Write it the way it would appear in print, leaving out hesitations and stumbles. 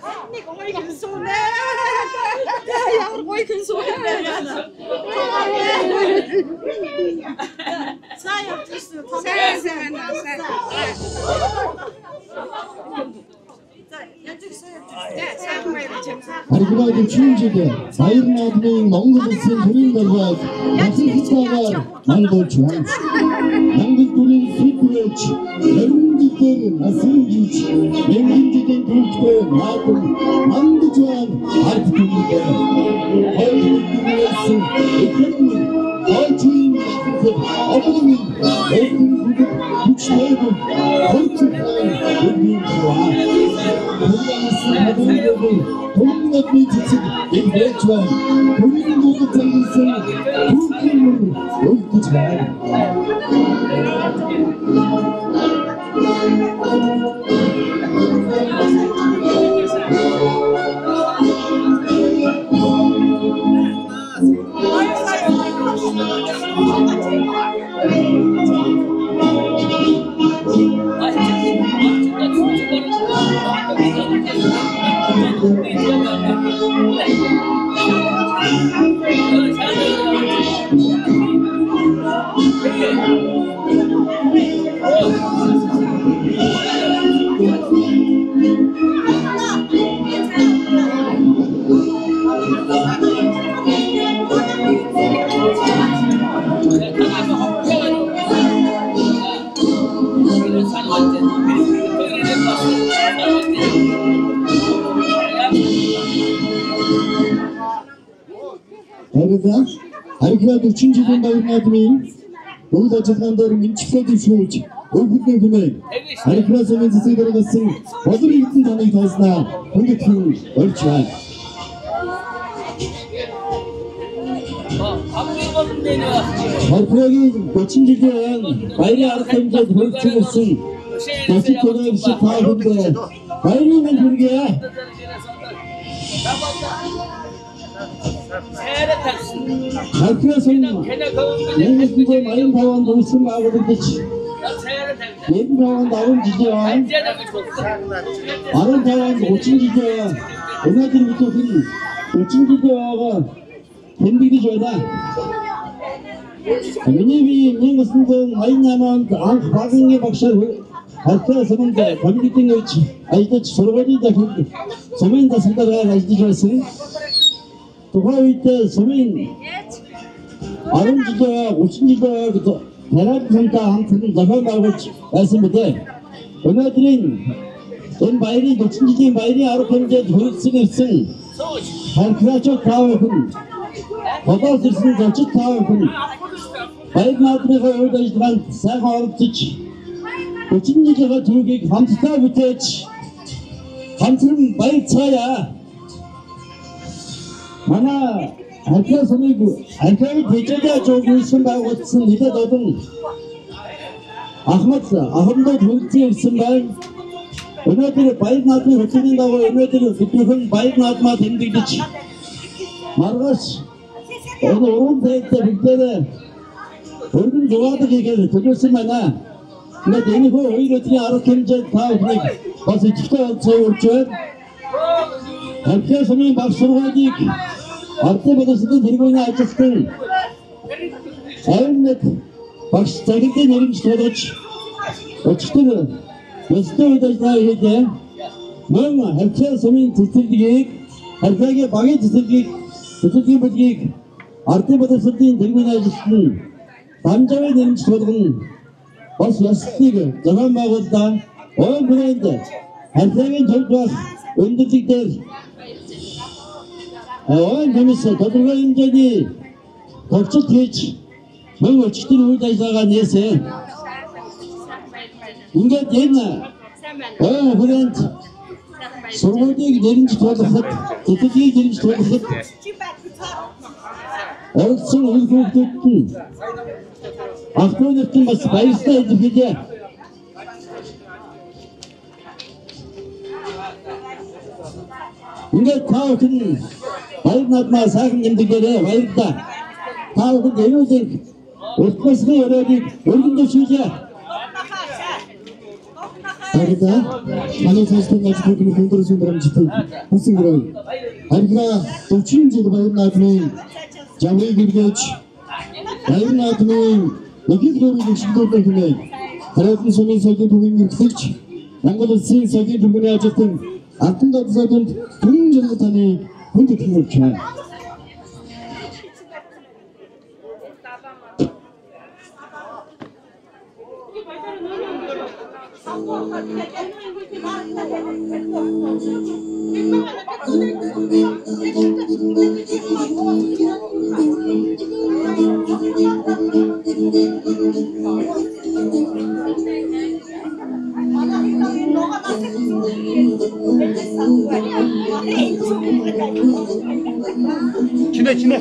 Нэг гоё хүн суунэ. Ямар гоё хүн суух юм бэ? Сайн явчихсан. Сайн сайн сайн. Харгуй 40 жилийн Баяр наадмын Монгол улсын төрийн далайг насан мандуулж байна. Монгол төрийн сүлбэж, 80 жилээр насан жиж, мянган жилийн түүхтэй наадам мандаж байна ард түмэндээ. Хоёр түмээс эхэм хойчийн бахархал обгон эрдэнэ хүчтэй хөрцөн өдрийн хуваа. Түмэн цэцэг эвлэж байна. Төрийн дууг зангисан түүхийн мөр өлдөж байна. Харгуй 40 жилийн баяр наадмын үйл ажиллагаан дээр мэдчилгээ дэвшүүлж өвгөдний хэмээн Харгуй сумын цэцэг даргасан Болор эрдэнэ таныг тоосноо хүндэтгэн урьж байна. Харгуйгийн 40 жилийн баярын арга хэмжээнд хөрвүүлсэн 40 тоног шиг та бүхэнд баярын мэнд хүргье. Харгуй сум 1985 онд үүсгэн байгуулагдаж 95 онд 10 жилийн он, 15 онд 30 жилийн он, өнөөдөр бүхэн 40 жилийн байгаа тэмдэглэж байна. Миний бие 1988 онд анх багийн багшаар Харгуй суманд комитетийн үеч ажиллаж сургуулийн захирал сумын засаглалаар ажиллаж байсан. Тухайн үед сумын 10 жилийн 30 жилийн тариад сумтай хамтран зохион байгуулж байсан билээ. Өнөөдрийн энэ баярын 40 жилийн баярын арга хэмжээнд хүрэлцэн ирсэн харьяачид та бүхэн, холоос ирсэн зочид та бүхэн баяр наадмынхаа үйл ажиллагаанд сайхан оролцож 40 жилийнхээ түүхийг хамтдаа бүтээж хамтран баярцгаая. Манай Харгуй сумыг Харгуйг тэжээдээ жууг үүсгэн байгуулсан нэлээд олон ахмад ахмадууд хүрэлцэн ирсэн байна. Өнөөдөр баяр наадмын хөтөлбөрийн дагуу өнөөдөр бид бүхэн баяр наадмаа тэмдэглэж маргааш энэ уран зайтай бүгдээрээ өргөн зугаадаг хийхээр төлөвлөсөн байна. Ингээд энэхүү хоёр өдрийн арга хэмжээнд та бүхнийг бас идэвхтэй оролцоо урьж байна. Харгуй сумын багш сургуулийг Ардын боловсролын тэргүүний ажилтан 51 багш захирлын нэрмж тулгаж өчигдөр ёстой үйл ажиллагаа хийлээ. Мөн Харгуй сумын цэцэрлэгийг, Харгуйгийн багийн цэцэрлэгийг, цэцэрлэгийн бүлгийг Ардын боловсролын тэргүүний ажилтан Дамжавын нэрмж тулган бас ёслолыг зохион байгууллаа. Ойн хүрээнд Харгуйгийн төвд байх өндөрлөг дээр ойн комисс тодорхой хэмжээний товчлолт хийж мөн өчигдөр үйл ажиллагаа нээсэн. Ингээд энэ ойн хүрээнд сургуулийг нэрмж тулгахад, цэцэрлэгийг нэрмж тулгахад оролцсон үйл хүүхдүүд нь ах дүү нарт нь бас баяртай илэрхийлье. Ингээд та бүхэн баяр наадмаа сайхан тэмдэглээрэй. Баярлалаа. Та бүхэнд эрүүл энх, урт насны өрөөлийг өргөн дэвшүүлье. Баярлалаа. Манай цаашдын ажил хөдөлмөр хүндрсэн драмжтыг хүсэн гэрээ. Баярлалаа. 40 жил баяр наадмын жавыг эргэж баяр наадмын нэгэн дөрвийг шигдүүлэх хэмээн Харьяатны сумын соёлын төвийн эрхлэгч Монгол Улсын соёлын түлхүүрийн ажилтан Алтан Додсодонд түрэн жаргал таны хүнд итгэл өгч байна. Чинэ чинэ.